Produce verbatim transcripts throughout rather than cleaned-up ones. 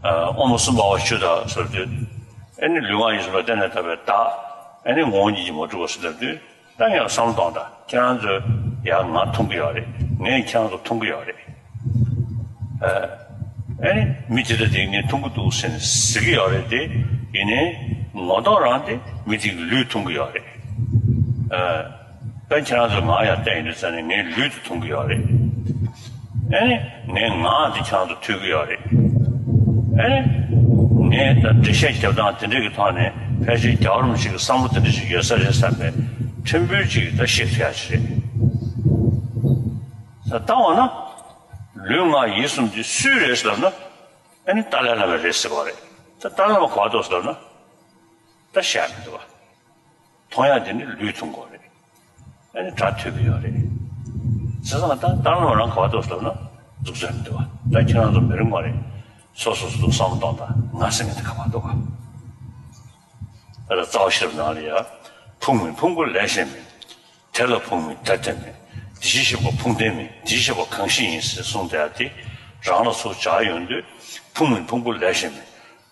དབང་པོ་གསུམ་པ་བ་ཆུ་དག་ཟེར་དུས། ཨེ་ནི་ལུས་ངག་ཡིད་གསུམ་ལ་བརྟེན་ནས་བཏགས་པའི་བདག་ཨེ་ནི་ངོ་བོ་ཉིད་ཀྱིས་མ་གྲུབ་པ་ཟེར་ལབ་དུས། ད་ངས་བསམ་བློ་གཏོང་དང་། ཁྱེད་རང་ཚོས་ཡང་ང་མཐོང་གི་ཡོད་རེད། ངས་ཁྱེད་རང་ཚོ་མཐོང་གི་ཡོད་རེད། ཨ་ཨེ་ནི་མི་དེ་འདྲ་དེ་ངས་མཐོང་གི་འདུག་ཟེར་ནས་ཟེར་གི་ཡོད་རེད་དེ། ཡིན་ནའི་ངོ་ཐོག་རང་དེ་མི་དེ་གི་ལུས་མཐོང་གི་ཡོད་རེད། ཨ་ད་ཁྱེད་རང་ཚོ་ང་ཡར་བལྟས་ཡོང་དུས་ཙ་ནས་ངའི་ལུས་དེ་མཐོང་གི་ཡོད་རེད། ཨེ་ནི་ངའི་ངག་དེ་ཁྱེད་རང་ཚོ་ཐོས་ཀྱི་ཡོད་རེད། ཨེ་ནི་ངས་ད་འགྲེལ་བཤད་རྒྱབ་སྟངས་དེ་འདྲ་གི་ཐོག་ནས་ཕལ་ཆེར་རྒྱལ་བ་རིན་པོ་ཆེ་གི་བསམ་བློ་དེ་འདྲ་ཞིག་ཡོད་ས་རེད་བསམ་པའི་ཕྲན་བུ་ཅིག་ད་ཤེས་ཐུབ་ཡ་ཅིག་རེད། ད་ལྟ་འོ་ན་ལུས་ངག་ཡིད་གསུམ་དེ་སུའི་རེད་ཟེར་ལབ་ན། ཨེ་ནི་ཏཱ་ལའི་བླ་མའི་རེད་ཟེར་བ་རེད། ད་ཏཱ་ལའི་བླ་མ་ག་པར་འདུག་ཟེར་ལབ་ན། ད་བཤད་མི་འདུག་བ། མཐོང་ཡག་དེ་ནི་ལུས་མཐོང་གི་ཡོད་རེད། ཨ་ནི་སྒྲ་ཐོས་ཀྱི་ཡོད་རེད། བྱས་ཙང་ད་ལྟ་ལམ་རང་ག་པར་འདུག་ཟེར་ན་འཛུགས་ཚོད་མི་འདུག་བ། ད་ཁྱེད་རང་ཚོ་མི་རིང་བ་རེད། སོ་སོ་སོ་སོ་བསམ་བློ་གཏོང་དང་། ང་ཟེར་མཁན་དེ་ག་པར་འདུག་ག་ད་ལྟ་རྩ་བ་ཤེས་རབ་ནང་ལ་ཡ། ཕུང་མིན་ཕུང་པོ་ལས་གཞན་མིན། དེ་ལ་ཕུང་མིན་དེར་དོན་མེད། དེ་བཞིན་གཤེགས་པ་ཕུང་ལྡན་མིན། དེ་བཞིན་གཤེགས་པ་གང་ཞིག་ཡིན་ཟེར་གསུངས་བསྡད་ཡ་དེ། རང་ལ་ཚུར་སྦྱར་ཡོང་དུས། ཕུང་མིན་ཕུང་པོ་ལས་གཞན་མིན།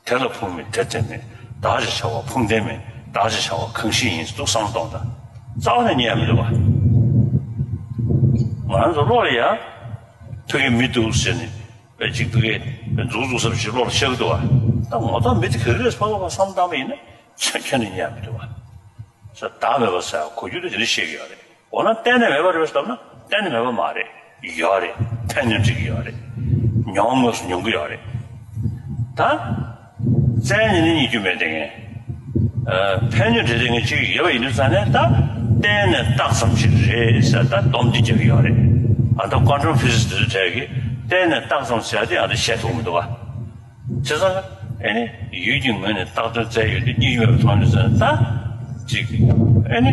དེ་ལ་ཕུང་མིན་དེར་དོན་མེད། བདག་ཅེས་བྱ་བ་ཕུང་ལྡན་མིན། བདག་ཅེས་བྱ་བ་གང་ཞིག་ཡིན་ཟེར་འདུག་བསམ་བློ་གཏོང་དང་། རྩ་བ་ནས་རྙེད་མི་འདུག་བ། ང་རང་ཚོ་བློ་ལ་ཡ། ཕ་གི་མི་འདུག་ཟེར་ནས་པའི་ཅིག་ཕ་གི་མཛུག་མཛུག་ཟེར་བ་ཞིག་བློ་ལ་ཤར་གི་འདུག་བ། ད་ངོ་ཐོག་མི་དེ་ག་གི་རེད་ཕ་གི་བ་བསམ་བློ་བཏང་བ་ཡིན་ན་ཚོད་ཁྱོན་ནས་རྙེད་མི་འདུག་བ། ས་བདག་མེད་པ་ཟེར་གོ་རྒྱུ་དེ་དེ་འདྲ་བཤད་ཀྱི་ཡོད་རེད། འོ་ན་གཏན་ནས་མེད་པ་རེད་ཟེར་ན་གཏན་ནས་མེད་པ་མ་རེད། ཡོད་རེད། ཕན་གནོད་འབྲེལ་གྱི་ཡོད་རེད། མྱོང་དངོས་སུ་མྱོང་གི་ཡོད་རེད། ད་བཙལ་ནས་ནི་རྙེད་རྒྱུ་མེད་དེ་ངས། ཨ་ཕན་གནོད་འབྲེལ་ལྡན་གྱི་གཅིག་ཡོད་པ་ཡིན་དུས་ཙང་ནས། ད་གཏན་ནས་བཏགས་ཙམ་ཞིག་རེད་ཟེར་ད་སྡོམ་འདི་རྒྱག་གི་ཡོད་རེད། ཨ་ད་ཀོན་ཊམ་ཕི་ཟིག་སི་དེ་ཚོ་གྲས་ཀྱིས་གཏན་ནས་བཏགས་ཙམ་ཟེར་ཡ་དེ་ཡང་དེ་བཤད་ཐུབ་མི་འདུག་བ། བྱས་ཙང་ཨེ་ནི་ཡུལ་གྱི་ངོས་ནས་བཏགས་དོན་བཙལ་ཡོང་དུས་རྙེད་རྒྱུ་མེད་པ་མཐོང་དུས་ཙང་ནས། ད་ཅིག་ཨེ་ནི་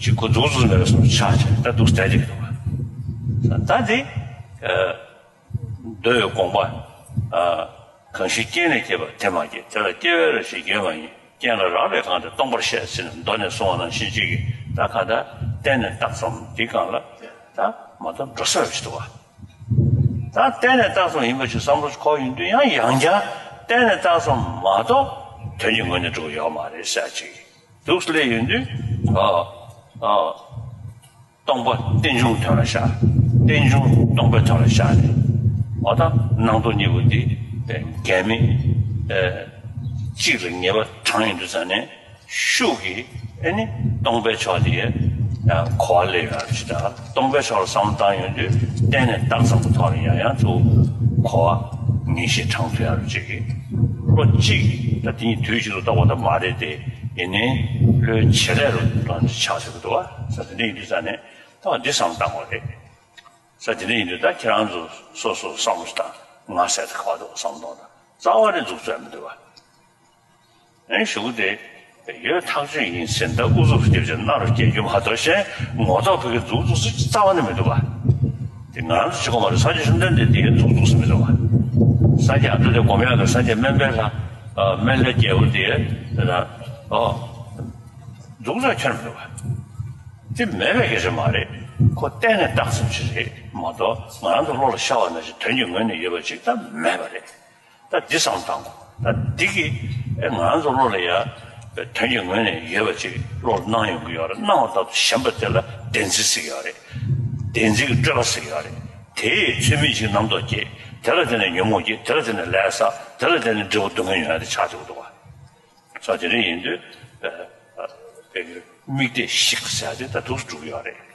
ཅིག་གོ་འཛུགས་འཛུགས་མེད་པ་བཟོ་འདྲ་ཆགས་བྱས་ད་འདུག་བསྡད་ཀྱི་འདུག་བ། ད་དེ་ཨ་མདོའི་དགོངས་པ། ཨ་གང་ཞིག་རྐྱེན་ལས་སྐྱེས་པ་དེ་མ་སྐྱེས། དེ་ལ་སྐྱེ་བའི་རང་བཞིན་ཡོད་མ་ཡིན། རྐྱེན་ལ་རག་ལས་གང་དེ་སྟོང་པར་བཤད་ཟེར་ནས་མདོ་ནས་གསུངས་པ་ནང་བཞིན་ཅིག་གིས་ད་ག་ད་གཏན་ནས་བཏགས་ཙམ་འདི་སྒང་ལ་ད་མ་གཏོགས་འགྲོ་ས་ཡོད་ཅིག་འདུག་བ། ད་གཏན་ནས་བཏགས་ཙམ་ཡིན་པ་ཅིག་བསམ་བློ་འཁོར་ཡོང་དུས་ཡང་ཡང་བསྐྱར་གཏན་ནས་བཏགས་ཙམ་མ་གཏོགས་དོན་གྱི་ངོས་ནས་འགྲོ་གི་ཡོད་མ་རེད་ཟེར་ཅིག་འདུག་སླེབས་ཡོང་དུས། ཨ་ཨ། སྟོང་པ་རྟེན་འབྱུང་དོན་ལ་བཞག་རྟེན་འབྱུང་སྟོང་པའི་དོན་ལ་བཞག་ནས། འོ་ད་སྣང་ལྡོག་གཉིས་པོ་འདི་འགལ་མེད་ཨེ་གཅིག་ལ་ངེས་པ་དྲངས་ཡོང་དུས་ཙང་ནས། ཤུགས་ཀྱིས་ཨེ་ནི་སྟོང་པའི་ཕྱོགས་དེ་ཡང་གོ་བ་སླེབས་ཡོང་བ་ཅིག་དང་། སྟོང་པའི་ཕྱོགས་ལ་བསམ་བློ་བཏང་ཡོང་དུས་གཏན་ནས་བཏགས་ཙམ་གྱི་ཐོག་ལ་ཡང་ཡང་དུ་གོ་བ་ངེས་ཤེས་དྲངས་ཐུབ་ཡ་རུ་བྱེད་ཀྱི། བློ་གཅིག་གིས་ད་དེ་གཉིས་དུས་གཅིག་ཏུ་རྟོགས་པ་ད་མ་རེད་དེ། ཡིན་ནའི་བློའི་བྱེད་ལས་རུ་ད་ཆགས་ཟེར་གི་འདུག་བ། ས་དེ་འདྲ་ཡིན་དུས་ཙང་ནས་ད་འདི་བསམ་བཏང་བ་རེད། ས་དེ་འདྲ་ཡིན་དུས་ད་ཁྱེད་རང་ཚོ་སོ་སོ་བསམ་བློ་ཞིག་བཏང་། ང་ཟེར་དེ་ག་པར་འདུག་བསམ་བློ་གཏོང་དང་། རྩ་བ་ནས་འཛུགས་ཚོད་མི་འདུག་བ། ཨེ་གཞུག་གུ་དེ་ཡོད་ཐག་ཆོད་ཡིན་ཟེར་ད་ཨུ་ཚུགས་རྒྱབ་བྱས་མནའ་རུ་སྐྱེལ་རྒྱུ་མ་གཏོགས། གཞན་ངོ་ཐོག་ཕ་གི་འཛུགས་འཛུགས་ཟེར་རྩ་བ་ནས་མི་འདུག་བ། དེ་ང་རང་ཚོ་གཅིག་པོ་མ་རེད། སངས་རྒྱས་བཅོམ་ལྡན་འདས་དེ་འཛུགས་འཛུགས་ཟེར་མི་འདུག་བ། སངས་རྒྱས་ཨ་ཏི་དེ་སྒོམ་ཡག་གི་སངས་རྒྱས་སྨན་པའི་ལྷ། ཨ་སྨན་བླའི་རྒྱལ་པོ་དེ་ད་ཨོ་འཛུགས་འཛུགས་ཁྱོན་མི་འདུག་བ། དེ་མེད་པའི་སྐད་ཆ་མ་རེད། ཁོ་གཏན་ནས་བཏགས་ཙམ་ཞིག་རེད་མ་གཏོགས། ང་རང་ཚོ་བློ་ལ་ཤར་བ་ནང་བཞིན་དོན་གྱི་ངོས་ནས་ཡོད་པ་ཅིག་ད་མེད་པ་རེད། ད་འདི་བསམ་བཏང་དགོས། ད་འདི་གིས་ཨེ་ང་རང་ཚོ་བློ་ལ་ཡ་དོན་གྱི་ངོས་ནས་ཡོད་པ་ཅིག་བློ་ལ་སྣང་ཡོང་གི་ཡོད་རེད། སྣང་བ་ལྟར་དུ་ཞེན་པ་དེ་ལ་བདེན་འཛིན་ཟེར་གྱི་ཡོད་རེད། བདེན་འཛིན་གྱི་སྤྲོས་པ་ཟེར་གྱི་ཡོད་རེད། དེ་ཡི་ཚུལ་མིན་གྱི་རྣམ་རྟོག་སྐྱེ། དེ་ལ་བརྟེན་ནས་ཉོན་མོངས་སྐྱེ། དེ་ལ་བརྟེན་ནས་ལས་བསགས། དེ་ལ་བརྟེན་ནས་འབྲས་བུ་སྡུག་བསྔལ་མྱོང་ཡ་དེ་ཆགས་འགྲོ་གི་འདུག་བ། ས་དེ་འདྲ་ཡིན་དུས་ཨ་ཨ་དམིགས་གཏད་བཤིག་ཟེར་ཡ་དེ་ད་འདུག་སེ་འགྲོ་གི་ཡོད་རེད།